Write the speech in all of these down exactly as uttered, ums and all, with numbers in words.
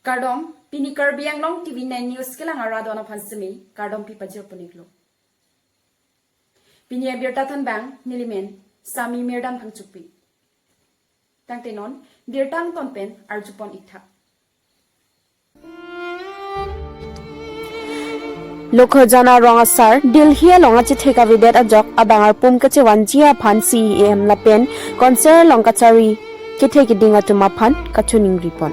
Kardom, pini Karbi Anglong T V nine News kelang arat aphan semi kardom pi pajir puniklo. Pini abirta thanbang nelimen Sami Mirdam Phangchokpi. Tangte non birta angton pen arjupon iktha. Lokhajan arong asar Delhi along achethe kavedet ajok abang arpum kachevanji aphan C E M lapen council along kachari kethe keding atum aphan kachiningripon.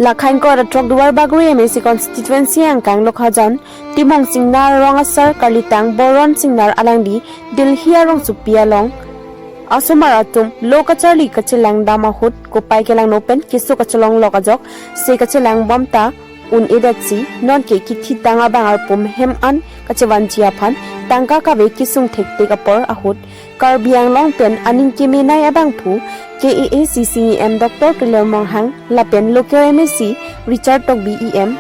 Lakhain kor atrok Duar Bagori M A C constituency angkang Lokhajan Timung Singnar arong asar karlitang Boron Singnar alangli Delhi arongsopi along asomar atum lo kacharli kachelang dam ahut kopai kelangno pen keso kachelong lok ajok se kachelang bom ta un-edetsi nonke kithitang abang arpum hem an kachevanji aphan tangka kave kesung thekthek apor ahut Karbi Anglong pen aning kemenei abangphu K A A C C E M Doctor Tuliram Ronghang lapen local M A C Richard Tokbi E M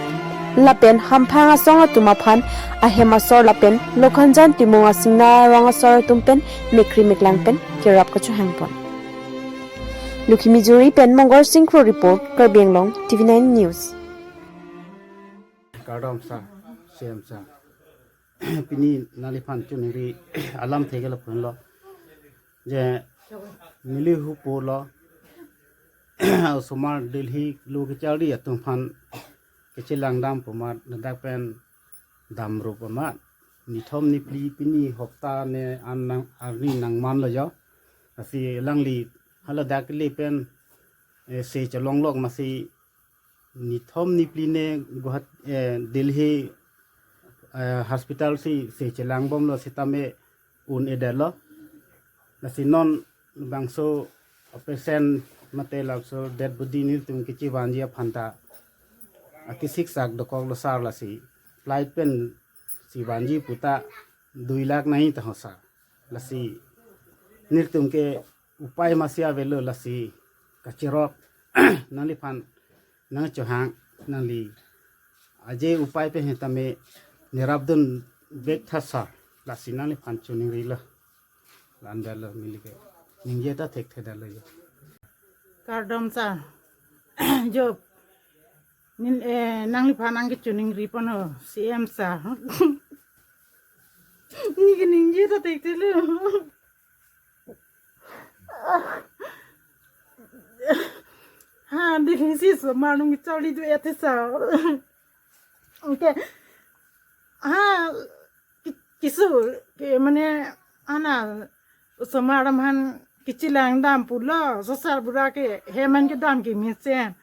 lapen hamphang asong atum aphan ahem asor lapen Lokhajan Timung Singnar arong asor atum pen mekkri meklang pen kerap kachohangpon. Lukhimijuri pen Mongol Singkro report, Karbi Anglong T V nine News. Kardom sir, C M sir. Pini nangliphan chiningri alam thekela phunlo. Je neli hupo lo. Osomar Delhi lo kacharli atum aphan kachelang dam pu amat ladak pen damrup amat. Nithom niphli pini hopta ne an nang arni nangmanlo jo. Lasi alangli haladak le pen, eh, se chelong lok masi nithom niphli ne Guwahati, eh, Delhi, eh, hospital si se chelang bomlo sitame un-edetlo. Lasi non bangso patient mate labangso dead body nelitum kachevanji aphan ta akisiksak dokoklo sir, lasi flight pen chevanji puta dui lakh nai ta ho sir. Lasi nelitum ke upai masi avelo, lasi kachirok nangliphan nangchohang, nangli aje upai pen hetame nerapdun vek tha sir, lasi nangliphan chiningrilo. Landetlo neli ke ningje ta thekthedetlo jo. Kardom sir. Jo. Nin, eh, nangliphan nangkechiningriponlo C M sir. Neli ke ningje ta thekthelo. Ha, Delhi si osomar nung charli do ete sir. Okay. Ha, ki-, keso ke mane ana osomar atum aphan kachelang dam pulo, sosar bura ke hem an kedam kemesen.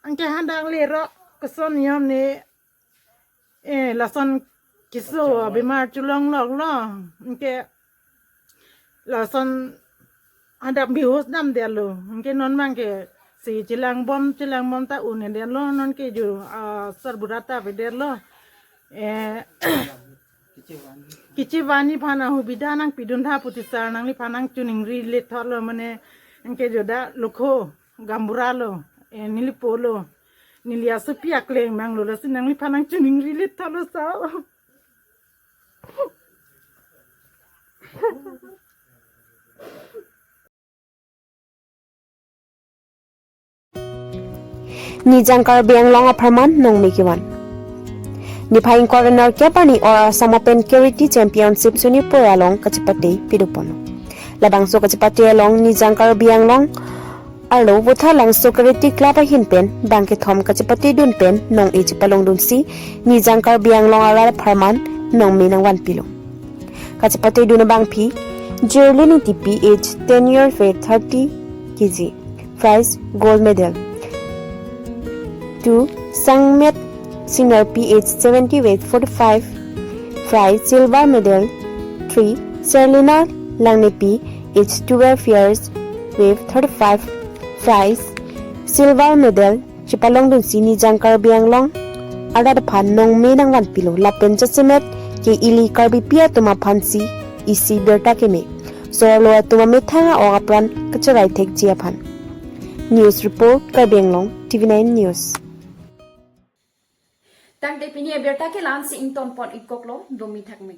Anke hadak lerok koson niyom ne, eh, lason keso abimar chelong loklo. Anke lason hadak bihus damdetlo. Anke non abang ke se chelang bom, chelang bom ta un-edetlo, nonke jo, ah, sarbura ta avedetlo. Eh, kachevanji aphan ahubidha nangpidun tha pu ti sir, nangliphan nangchiningri lethotlo mane, anke jo dak lokho gaonbura lo, eh, neli po lo, neli asopi akleng nanglo, lasi nangliphan nangchiningri lethotlo sir. Nijang Karbi Anglong apharman nongmi kevan. Niphai ingkoi ra nerkep arni All Assam Open Karate Championship Sonipur along kachepate pidoponlo. Labangso kachepate along Nijang Karbi Anglong arlo Vothatlangso Karate Club ahin pen bang kethom kachepatedun pen nong-e chepalongdunsi Nijang Karbi Anglong arat apharman nongmi nangvanpilo. Kachepatedun abangpi, Jerlin Ingtipi, age ten years, weight thirty K G, prize gold medal. Two, Sangmet Singnar, P H seventy, weight forty-five, prize silver medal. Three, Serlina Langnepi, age twelve years, weight thirty-five, prize silver medal. Chepalongdunsi Nijang Karbi Anglong arat aphan nongmi nangvanpilo lapen jasemet ke ili Karbipi atum aphansi isi birta keme. Sorlo atum amethang a-ong apran kacherai thekji aphan. News report, Karbi Anglong T V nine News. Tangte pini abirta ke la-ansi ingtonpon ikkoklo, domi thakme.